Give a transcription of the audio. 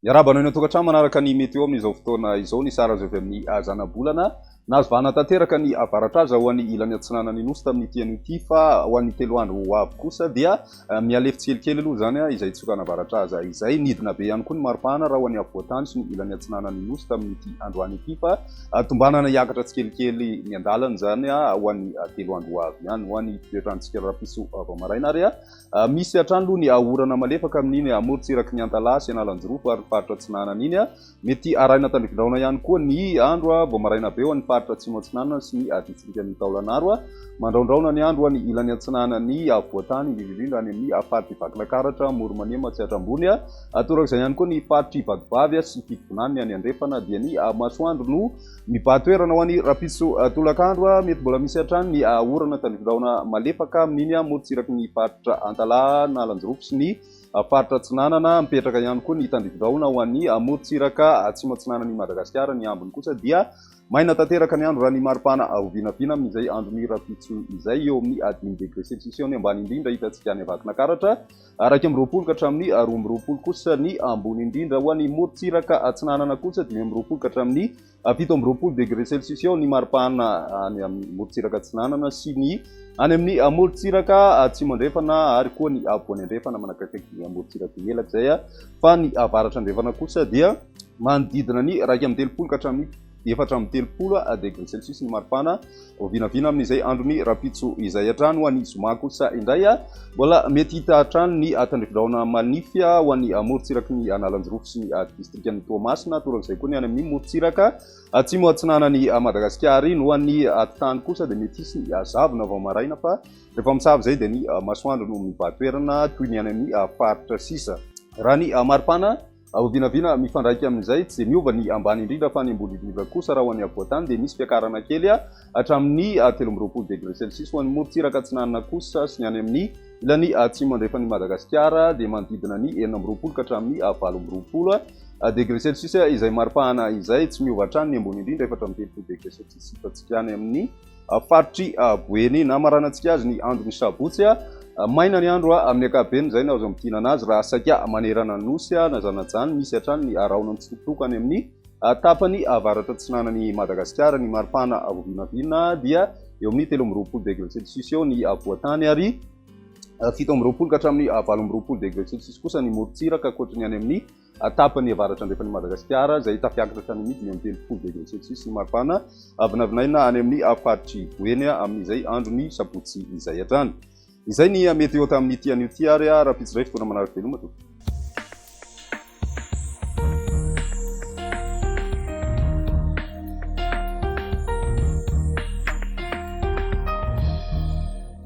Miarahaba anao eny an-tokantrano manaraka ny météo amin'izao fotoana izao. Ny sary azo avy amin'ny zanabolana. Nahazo vahana tanteraka ny avaratraza ho an'ny ilany atsinanan'ny Nosy tamin'ity anio ity fa ho an'ny 3 andro ho avy kosa dia mihalefy tsikelikely aloha izany izay tsokana avaratraza izay. Nidina be ihany koa ny maripana raha ho an'ny afovoan-tany sy ny ilany atsinanan'ny Nosy tamin'ity androany ity fa tombanana hiakatra tsikelikely miandalana izany ho an'ny 3 andro ho avy ihany. Ho an'ny toetrantsika rahampitso vao maraina ary misy hatrany aloha ny orana malefaka amin'iny morontsiraky ny Antalaha sy Analanjirofo ary ny faritra atsinanana iny. Mety arahina tandrifindrahona ihany koa ny andro vao maraina be ho an'ny faritra atsimo atsinanana sy ny distrikan'i Taolagnaro. Mandraondraona ny andro any ilany atsinanan'ny afovoan-tany, indrindra indrindra any amin'ny faritr'i Vakinankaratra, Amoron'i Matsiatra Ambony. Torak'izay ihany koa ny faritr'i Vatovavy sy Fitovinany any andrefana dia ny masoandro no mibahan-toerana ho an'ny rahampitso tolakandro. Mety mbola misy hatrany ny orana tandrifindrahona malefaka amin'iny morontsiraky ny faritra Antalaha, Analanjirofo sy ny Faritra Atsinanana, mipetraka ihany koa ny tandrifindrahona ho an'ny morontsiraka atsimo atsinanan'i Madagasikara, ny ambiny kosa dia maina tanteraka ny andro raha ny maripana ho vinavina amin'izay andron'ny rahampitso izay, eo amin'ny 5 degré celsius eo ny ambany indrindra hitantsika any Vakinankaratra, 21 ka hatramin'ny 22 kosa ny ambony indrindra ho an'ny morontsiraka atsinanana kosa, 25 ka hatramin'ny 27 degré celsius eo ny maripana any amin'ny morontsiraka atsinanana sy ny any amin'ny morontsiraka atsimo andrefana ary koa ny afovoany andrefana manakaikaiky ny morontsiraka elaka izay fa ny avaratra andrefana kosa dia manodidina ny 31 ka hatramin'ny 34 degré celsius ny maripana Vao vinavina amin'izay andron'ny rahampitso izay hatrany ho an'ny zoma kosa indray. Mbola mety hita hatrany ny tandrifindrahona manify ho an'ny morontsiraky ny Analanjirofo sy ny distrikan'i Toamasina. Torak'izay koa ny any amin'ny morontsiraka atsimo atsinanan'i Madagasikara iny. Ho an'ny atitany kosa dia mety hisy ny zavona vao maraina fa rehefa misava izay dia ny masoandro no mibahan-toerana toy ny any amin'ny faritra sisa. Raha ny maripana Ho vinavina mifandraika amin'izay, tsy dia miova ny ambany indrindra fa ny ambony indrindra kosa raha ho an'ny afovoan-tany dia misy fiakarana kely hatramin'ny 23 degré celsius, ho an'ny morontsiraka atsinanana kosa sy ny any amin'ny ilany atsimo andrefan'i Madagasikara dia manodidina ny 26 ka hatramin'ny 28 degré celsius izay maripana izay, tsy miova hatrany ny ambony indrindra 34 degré celsius hitantsika any amin'ny Faritr'i Boeny. Namaranantsika azy ny andron'ny sabotsy. Maina ny andro amin'ny ankapobeny, izay no azo amintinana azy raha saika manerana ny Nosy na Zanajany. Misy hatrany ny rahona mitsitokotoko any amin'ny tapany avaratra atsinanan'i Madagasikara. Ny maripana vao vinavina dia eo amin'ny 23 degré celsius eo ny afovoan-tany ary 27 ka hatramin'ny 28 degré celsius kosa ny morontsiraka ankoatry ny any amin'ny tapany avaratra andrefan'i Madagasikara izay tafiakatra hatrany amin'ny 35 degré celsius ny maripana vinavinaina any amin'ny faritr'i Boeny amin'izay andron'ny sabotsy izay hatrany. Izay ny météo tamin'ity anio ity ary rahampitso indray fotoana manaraka veloma tompoko.